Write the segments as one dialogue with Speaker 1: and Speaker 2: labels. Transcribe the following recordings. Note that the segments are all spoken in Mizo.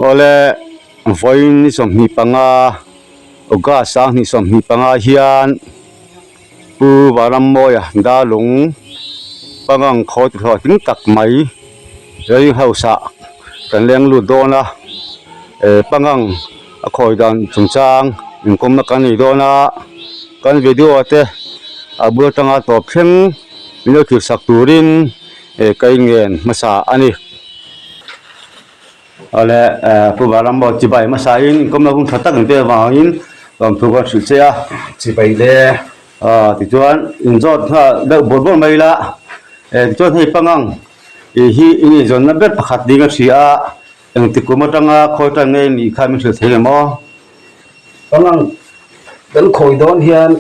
Speaker 1: Awle vawiin ni 25 August sang hnih 25 hian Pu Vanrammawia Darlung pangang khaw ti hlawhtling tak mai Railing House ah kan leng lut dawn a eh pangang a khawi dan chungchang inkawmna kan nei dawn a kan video te a bul atanga tawp thleng min lo thlir sak turin eh ka inngen hmasa a ni. Awle Pu Vanrambaw chibai hmasa in inkawmna hun tha tak in vel vangin lawmthu ka hrilh che a.
Speaker 2: Chibai le.
Speaker 1: Aw tichuan inzawt nghal deuh bawrh bawrh mai ila eh tichuan hei pangang ih hi in inzawnna ber pakhat ding a hria a engti kum atanga khawi tan nge nih kha min hrilh thei em aw?
Speaker 2: Pangang kan khawi dawn hian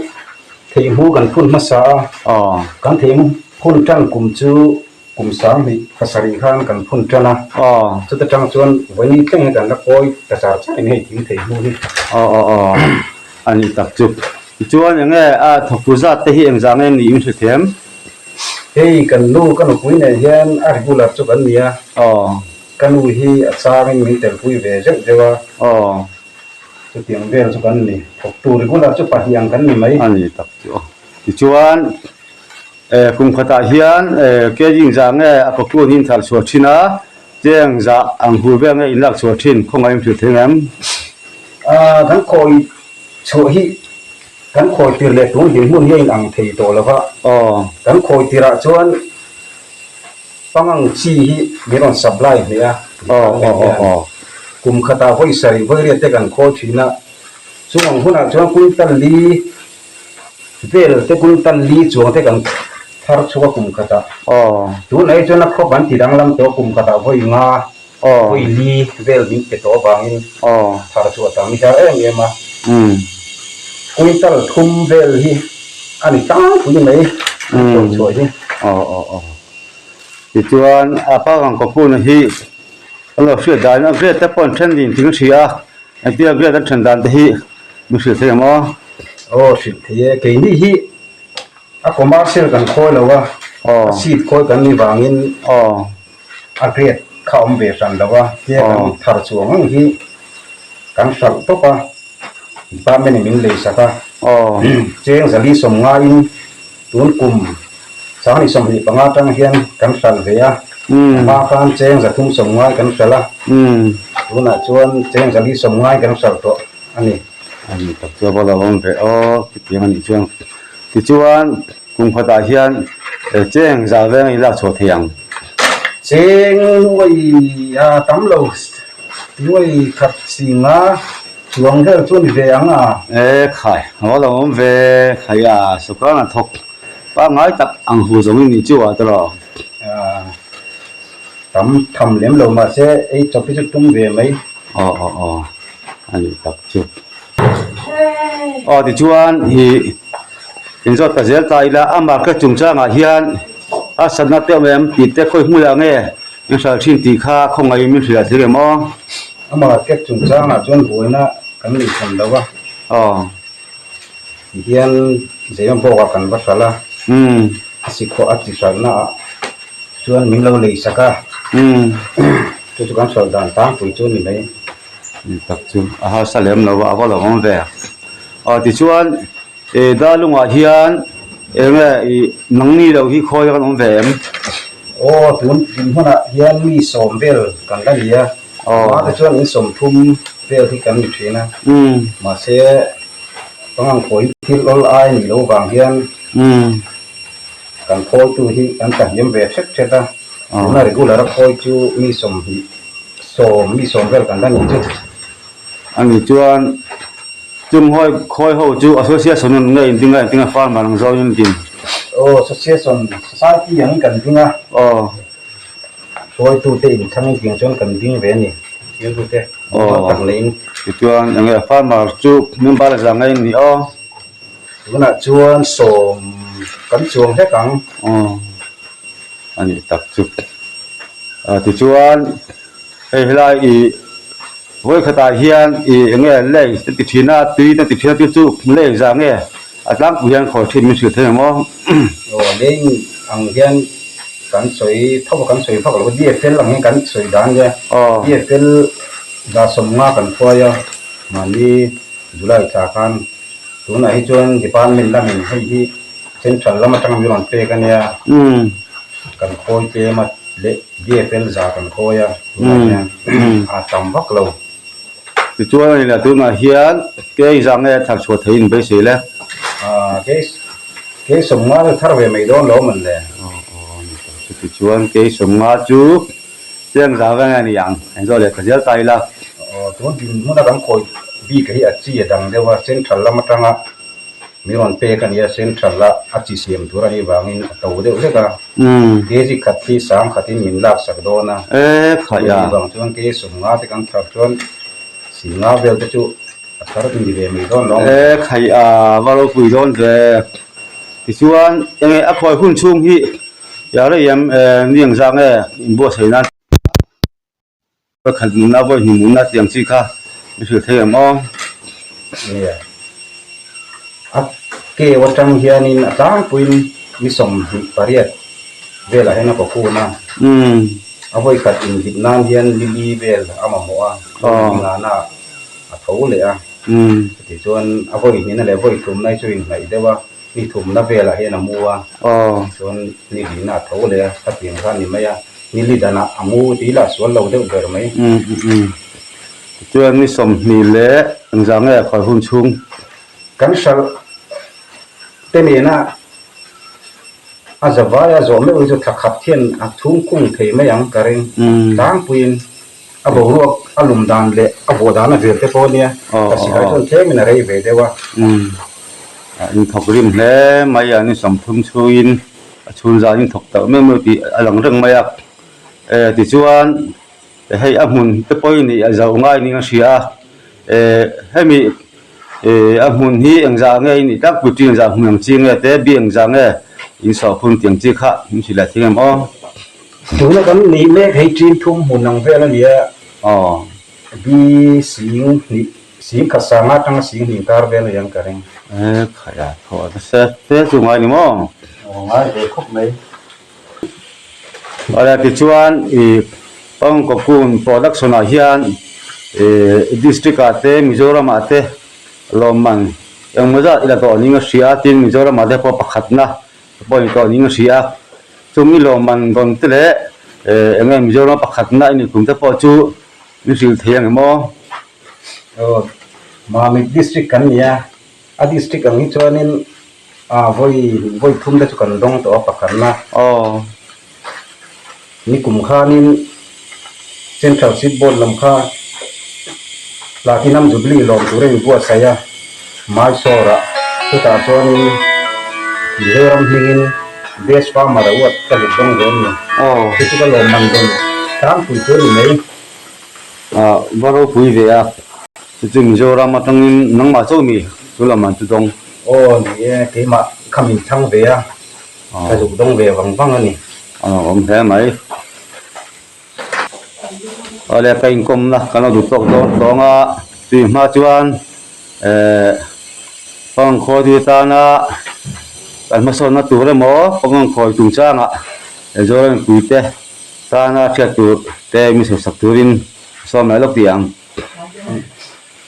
Speaker 2: theihmu kan phun hmasa a.
Speaker 1: Aw.
Speaker 2: Kan theihmu phun tan kum chu Kum 2007 khan kan phun tan a, chuta tang chuan vawiin thleng hi kan la kawi ta char char in hei thing thei hnu hi.
Speaker 1: Aw aw aw a ni tak chu. Tichuan eng nge a thawktu zat te hi engzah nge ni in hre thiam?
Speaker 2: Hei kan nu ka nupui nen hian a regular chu kan ni a,
Speaker 1: Aw.
Speaker 2: Ka nu hi a changin min telpui ve zeuh zeuh a,
Speaker 1: Aw.
Speaker 2: Chutiang vel chu kan ni. Thawktu regular chu pahnih ang kan ni mai.
Speaker 1: A ni tak chu. Tichuan Eh kum khatah hian eh kg zah nge a cocoon hi in thalh chhuah thin a, cheng zah ang hur vel nge in lak chhuah thin khawngaih in hrilh thei ngem?
Speaker 2: Ah kan khawi chhuah hi kan khawi tir leh tun dinhmun hi a in ang thei tawh lo va.
Speaker 1: Aw.
Speaker 2: Kan khawi tirah chuan pangang chi hi min rawn supply hle a.
Speaker 1: Aw aw aw aw.
Speaker 2: Kum khatah vawi sarih vawi riat te kan khawi thin a, chung ang hunah chuan quintal li Vel te quintal li chuang te kan thar chhuak a kum khatah. Tunah hi chuan a khawp an ti danglam tawh a kum khatah vawi nga, vawi li vel min pe tawh avangin thar chu a tam hiar em em a. Quintal thum vel hi a ni tlangpui mai an chawi chhuah hi.
Speaker 1: Tichuan a pangang cocoon hi an lo hriat dan a grade te pawh an then ding thing a hria a. Engtia grade an then dan te hi min hrilh thei ang aw?
Speaker 2: Aw hrilh thei e, keini hi a commercial kan khawi lo a, a seat khawi kan ni vangin a grade kha awm ve hran lo a, tia kan thar chuang ang hi kan hralh tawp a, department in min lei sak a, cheng zali sawm ngaiin tun kum 2025 atang hian kan hralh ve a, a hma khan cheng 390 kan hralh a, tunah chuan cheng 490 kan hralh tawh a ni.
Speaker 1: A ni tak chu a va lo awm ve aw chutiang a nih chuan tichuan kum khatah hian cheng zah veng a inlak chhuah thei ang.
Speaker 2: Cheng nuai a tam lo nuai khat singa Chuang vel chu ni ve ang a.
Speaker 1: E khai, a va lo awm ve khai a, sawrkar hnathawk pangngai tak ang hu zawng i nih chu ah tawh.
Speaker 2: Tam tham lem lo mahse ei chawp hi chu tum ve mai.
Speaker 1: Aw aw aw, a nih tak chu. Aw tichuan i inzawt ta zel ta ila a market chungchangah hian a satna te awm em tih te khawi hmuiah nge in hral thin tih kha khawngaihin min hrilh a thlir em aw.
Speaker 2: A market chungchangah chuan buaina kan nei tham lo a.
Speaker 1: Aw.
Speaker 2: Tihian Zeiram bawkah kan va hralh a. A sikhuah a chi hralhna ah chuan min lo lei sak a. Chu chu kan hralh dan tlangpui chu a ni mai.
Speaker 1: Ni tak chu a harsa lem lo a, a va lo awm ve. Aw tichuan Eh Darlungah hian eng nge ih nangni lo hi khawi kan awm ve em?
Speaker 2: Aw tun dinhmunah hian mi sawm vel kan la ni a, hma te chuan in 30 vel hi kan ni thin a, mahse pangang khawi thil awl ai ni lo vang hian kan khawitu hi kan tlahniam ve hret hret a, tuna regular a khawi chu mi 20 sawm mi sawm vel kan la ni chu.
Speaker 1: Ani chuan. Chung hawi khawi ho chu association an nge in ding a engtin a farmer ang zawng in din?
Speaker 2: Aw association society ang kan ding a.
Speaker 1: Aw.
Speaker 2: Hruaitu te in thlang in tiang chuan kan ding ve a ni thiltu te
Speaker 1: Aw.
Speaker 2: tak nei in.
Speaker 1: Tichuan eng nge farmer chu member za nge in nih aw?
Speaker 2: Tunah chuan sawm kan chuang hlek ang.
Speaker 1: Aw a nih tak chu. Tichuan hei helai ih. Vawi khatah hian i eng nge lei te ti thin a, tui te ti thin a, chu chu lei zah nge a tlangpui hian khawi thin min hrilh thei ang aw.
Speaker 2: Aw lei ang hian kan sawi thawk a, kan sawi phak lo a, DFL ang hian kan sawi dan nia, DFL Zasawmnga kan hruai a, mahni July thla khan tunah hi chuan department lamin hei hi central lam atanga min rawn pek a nia, kan khawi tlem a leh BFL za kan khawi a tunah hian a tam vak lo.
Speaker 1: Tichuan a ni la tunah hian kei zah nge a thar chhuah theihin beisei le?
Speaker 2: Kei kei sawmnga chu thar ve mai dawn lo man le.
Speaker 1: Chutichuan kei sawmnga chu Chiang zau veng a ni ang, eng zawh leh ka zel ta ila.
Speaker 2: Aw, tun dinhmuna kan khawi bik hi a chi a dang deuh a, central lam atanga min rawn pek a nia, central a a chi siam tur a nih vangin a to deuh hlek a, kg khat hi sang khatin min laksak dawn a, chumi vang chuan kg sawmnga te kan thar chuan singa vel te chu a thar ni ve mai dawn lo.
Speaker 1: E khai a, va ropui dawn ve. Tichuan enge a khawi hun chhung hi Ya rei em ni ang zah nge inbuatsaih nan pakhat nuna vawi hnih nuna tih ang chi kha i hrilh thei em aw?
Speaker 2: Nia, a keu atang hianin a tlangpuiin ni 28 velah hian a kawkun a, a vawi khat inhlip nan hian ni li vel a mamawh a, ni ngana a tho leh a, chutichuan a vawi hnihna leh vawi thumna hi chu inhnaih deuh a. Ni thumna velah hian a mu a, chuan ni lihna a tho leh a, khatiang kha a ni mai a, ni li danah a mu tih lah sual lo deuh ber mai.
Speaker 1: Tichuan ni 20 leh engzah nge a khawi hun chhung?
Speaker 2: Kan hralh te nena a zavai a zawh meuh hi chu thla khat hian a chhung khung thei mai ang ka ring tlangpuiin. A boruak a lum dan leh a vuah dan a vir te pawh ania, ka sipai chuan tlemin a rei ve deuh a.
Speaker 1: Umm, in thawk rim hle mai a, ni 30 chhungin a chhun zan in thawk tak meuh meuh tih a lang reng mai a. E tichuan hei a hmun te pawhin ih a zauh ngai niin a hria a, e hemi e a hmun hi engzah nge i nih tlangpui chu engzah hmun ang chi nge te bi engzah nge in sawhphun tih ang chi kha min hrilh leh thing em aw.
Speaker 2: Tuna kan nih mek hei ṭin thum hmun ang vel a ni a, bi sing hnih, sing khat sanga atanga sing hnih inkar vel a ni ang ka ring.
Speaker 1: E khai a, thaw nasa te chu ngai ni maw?
Speaker 2: Aw ngai ve khawp mai.
Speaker 1: Awle tichuan i Pangkawkun production ah hian i district ah te Mizoram ah te lawmman engmaw zat i la tawh ning a hria a, tin Mizoram ah te pawh pakhatna pawh i tawh ning a hria a. Chumi lawmman rawn te leh eng nge Mizoram pakhatna i nih kum te pawh chu min hrilh thei ang em aw?
Speaker 2: Aw, Mamit District kan ni a, a district ang hi chuanin ah vawi vawi thum te chu kan dawng tawh a pakhatna.
Speaker 1: Aw.
Speaker 2: Ni kum khanin Central Seed Board lam kha Platinum Jubilee lawm tur a inbuatsaih a, Mysore-ah chutah chuanin Mizoram hmingin Best Farmer Award ka zuk dawng ve a ni. Chu chu ka lawmman dawn tlangpui chu a ni mai.
Speaker 1: Va ropui ve a, chu chu Mizoram atangin nangmah chauh mi chu lawmman chu dawng.
Speaker 2: Aw ni e, keimah kha min thlang ve a, ka zuk dawng ve vang vang a ni.
Speaker 1: A awm hle mai. Awle ka inkawmna kan lo duh tawk dawn tawng a, tui hma chuan ehh pangkhawi tui atana kan hmasawnna tur emaw pangkhawi chungchangah Zoram mipuite tana hriat tur te min sawisak turin ka sawm leh lawk tih ang.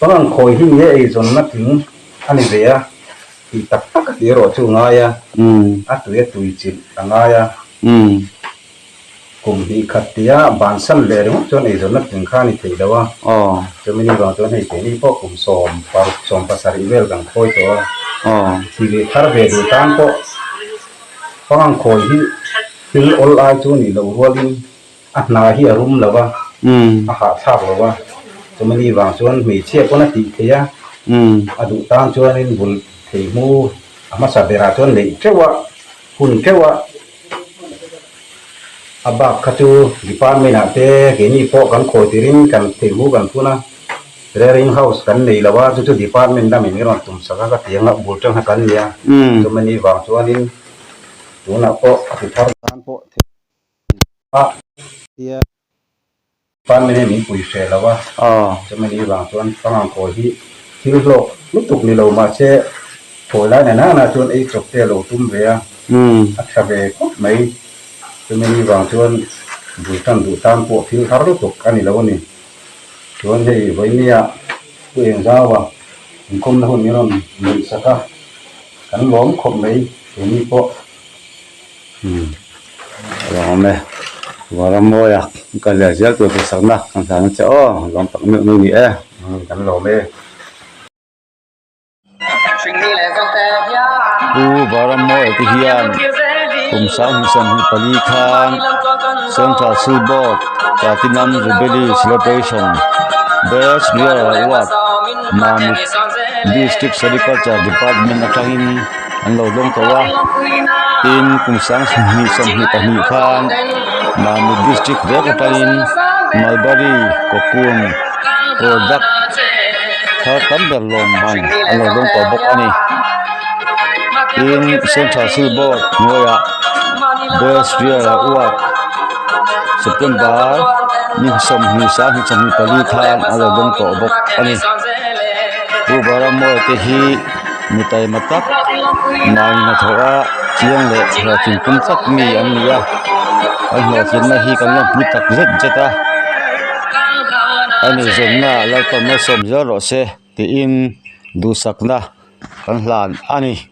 Speaker 2: Pangkhawi hi nge eizawnna tling a ni ve a, tih tak tak a tih erawh chu a ngai a, a tui a tui chilh a ngai a. Kum hnih khat tia bansan leh ringawt chuan eizawnna tling kha a ni thei lo a, chumi ni vang chuan hei keini pawh kum 16 17 vel kan khawi tawh a, thih leh thar ve duh tan pawh pangang khawi hi thil awl ai chu a nih loh rualin a hna hi a rum lo a, a hahthlak lo a, chumi ni vang chuan hmeichhia pawn a tih theih a, a duh tan chuanin bul thei hmu a hmasa berah chuan neih teuh a, hun teuh a. A bak kha chu department ah te keini pawh kan khawi tirin kan theihmu kan phun a, rearing house kan nei lo a, chu chu department lamin min rawn tum sak a ka ti ang a, bul tang kha kan ni a, chumi ni vang chuanin tunah pawh a ti thar tan pawh theih a tia. Department hian min pui hreh lo a, chumi ni vang chuan pangang kawi hi thil hlawk lutuk ni lo mahse thawi lai na nana chuan ei chawp te a lo tum ve a, a tha ve khawp mai. Chumi ni vang chuan bul tan duh tan pawh thil har lutuk a ni lo a ni. Chuan hei vawinia Pu Engzau-a inkawmna hun min rawn neih sak a, kan lawm khawp mai keini pawh.
Speaker 1: Umm a lawm e. Varamawia ka leh zel tur duhsakna kan hlan a che aw, lawm tak meuh mai ni e.
Speaker 2: Umm kan lawm e.
Speaker 1: Pu Varamawia te hian kum 2024 khan Central School Board Platinum Jubilee Celebration Best Real Award Mamit District Sericulture Department atangin an lo dawng tawh a tin kum 2022 khan Mamit District vek atangin Mulberry Cocoon Product thar tam ber lawm man an lo dawng tawh bawk a ni tin Central School Board hnuaiah Best Rear Award September ni 20 2024 khan a lo dawng tawh bawk a ni Pu Baramoy te hi mi taima tak mahni hnathawh a chiang leh hlawhtling tum tak mi an ni a an hlawhtlinna hi kan lo hmu tak zet zet a a ni zawnna Lalpan malsawm zel rawh se tiin duhsakna kan hlan a ni.